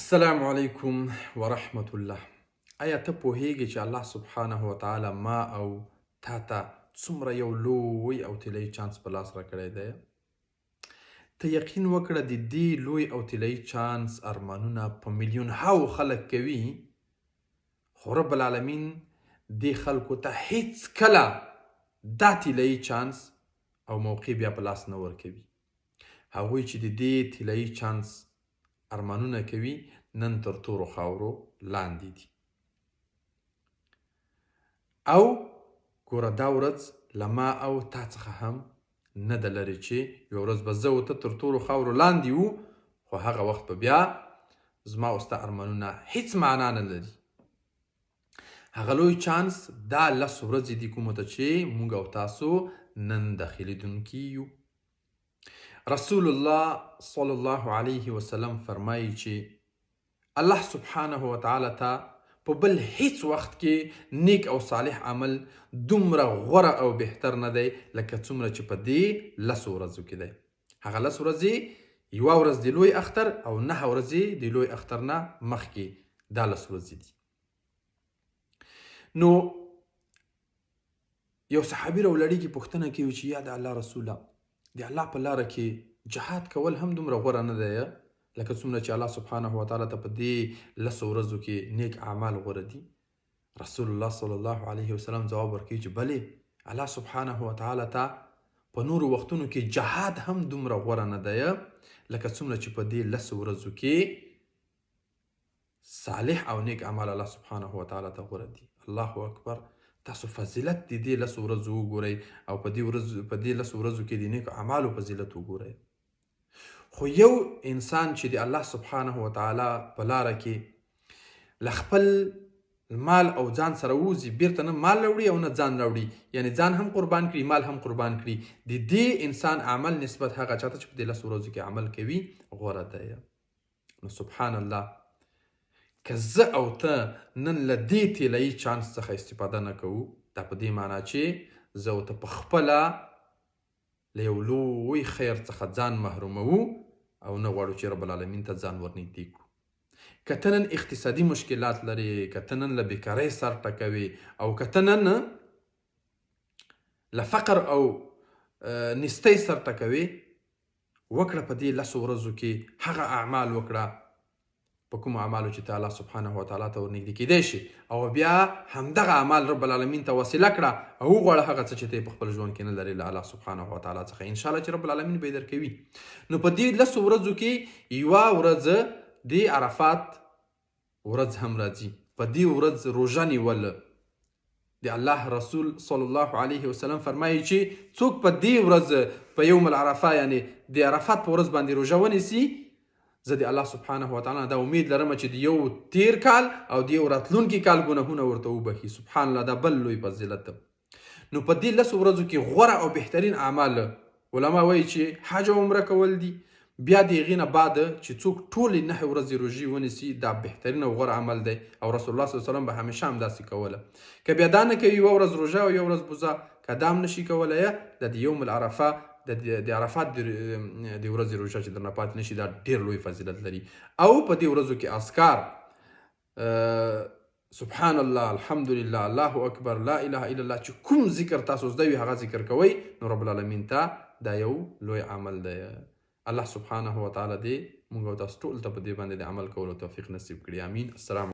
السلام علیکم ورحمت الله. ایا ته پوهیږې چې الله سبحانه وتعالی ما او تا ته څومره یو لوی او طلایي چانس په لاس راکړی دی؟ ته یقین وکړه، د دې لوی او طلایي چانس ارمانونه په میلیونهاو خلک کوي، خو رب العالمین دې خلکو ته هیڅ کله دا طلایي چانس او موقع بیا په لاس نه ورکوي. هغوی چې د دې طلایي چانس ارمانونه کوي، نن تر تورو خاورو لاندې دي. او ګوره، دا ورځ له ما او تا څخه هم نه ده لرې چې یوه ورځ به زه او ته تر تورو خاورو لاندې وو، خو هغه وخت به بیا زما او ستا ارمانونه هیڅ معنا نه لري. هغه لوی چانس دا 10 ورځې دي، کومو ته چې موږ او تاسو نن داخلېدونکي یو. رسول الله صلی الله علیه وسلم فرمایي چې الله سبحانه وتعالی ته په بل هیڅ وخت کې نیک او صالح عمل دومره غوره او بهتر نه دی لکه څومره چې په دې 10 ورځو کې دی. هغه 10 ورځې، یوه ورځ د لوی اختر او 9 ورځې د لوی اختر نه مخکې، دا 10 ورځې دي. نو یو صحابي راولاړېږي، پوښتنه کوي چې یا د الله رسوله، د الله په لاره کې جهاد کول هم دومره غوره نه دی لکه څومره چې الله سبحانه وتعالی ته په دې 10 ورځو کې نیک اعمال غوره دي؟ رسول الله صلی الله علیه وسلم ځواب ورکوي چې بلې، الله سبحانه وتعالی ته په نورو وختونو کې جهاد هم دومره غوره نه دی لکه څومره چې په دې 10 ورځو کې صالح او نیک اعمال الله سبحانه وتعالی ته غوره دي. الله اکبر! تاسو فضیلت د دې 10 ورځو وګورئ او په دې 10 ورځو کې د نیکو اعمالو فضیلت وګورئ. خو یو انسان چې د الله سبحانه وتعالی په لاره کې له خپل مال او ځان سره ووځي، بیرته نه مال راوړي او نه ځان راوړي، یعنی ځان هم قربان کړي، مال هم قربان کړي، د دې انسان عمل نسبت هغه چاته چې په دې 10 ورځو کې عمل کوي غوره دی. نو سبحان الله، که زه او ته نن له دې طلایي چانس څخه استفاده نه کوو، دا په دې معنا چې زه او ته په خپله له یو لوی خیر څخه ځان محروموو او نه غواړو چې رب العالمین ته ځان ورنږدې کړو. که ته نن اقتصادي مشکلات لرې، که ته نن له بیکارۍ سر ټکوې او که ته نن له فقر او نیستۍ سر ټکوې، وکړه په دې 10 ورځو کې هغه اعمال وکړه په کومو اعمالو چې ته الله سبحانه وتعالی ته ورنږدې کېدی شي، او بیا همدغه اعمال رب العالمین ته وسیله کړه او وغواړه هغه څه چې ته یې په خپل ژوند کې نه لرې له الله سبحانه وتعالی څخه. انشاءالله چې رب العالمین به یې درکوي. نو په دې 10 ورځو کې یوه ورځ د عرفات ورځ هم راځي. په دې ورځ روژه نیول، د الله رسول صلی الله علیه وسلم فرمایي چې څوک په دې ورځ، په یوم العرفه، یعنی د عرفات په ورځ باندې روژه ونیسي، زه د الله سبحانه وتعالی دا امید لرم چې د یو تیر کال او د یو راتلونکي کال ګناهونه ورته وبخي. سبحان الله، دا بل لوی فضیلت. نو په دې 10 ورځو کې غوره او بهترین اعمال، علما وایي چې حج او عمره کول دي. بیا د هغې نه بعد چې څوک ټولې 9 ورځې روژې ونیسي، دا بهترین او غوره عمل دی، او رسول الله صلی الله علیه وسلم به همیشه همداسې کوله. که بیا دا نه کوي، یوه ورځ روژه او یوه ورځ بوزه، که دا هم نشي کولی، د یوم العرفه، د عرفات د ورځې روژه چې درنه پاتې نشي، دا ډېر لوی فضیلت لري. او په دې ورځو کې اذکار، سبحان الله، الحمدلله، الله اکبر، لا اله الا الله، چې کوم ذکر تاسو زده وي هغه ذکر کوئ، نو رب العالمین ته دا یو لوی عمل دی. الله سبحانه وتعالی دې موږ او تاسو ټول ته په دې باندې د عمل کولو توفیق نصیب کړي. امین. السلام.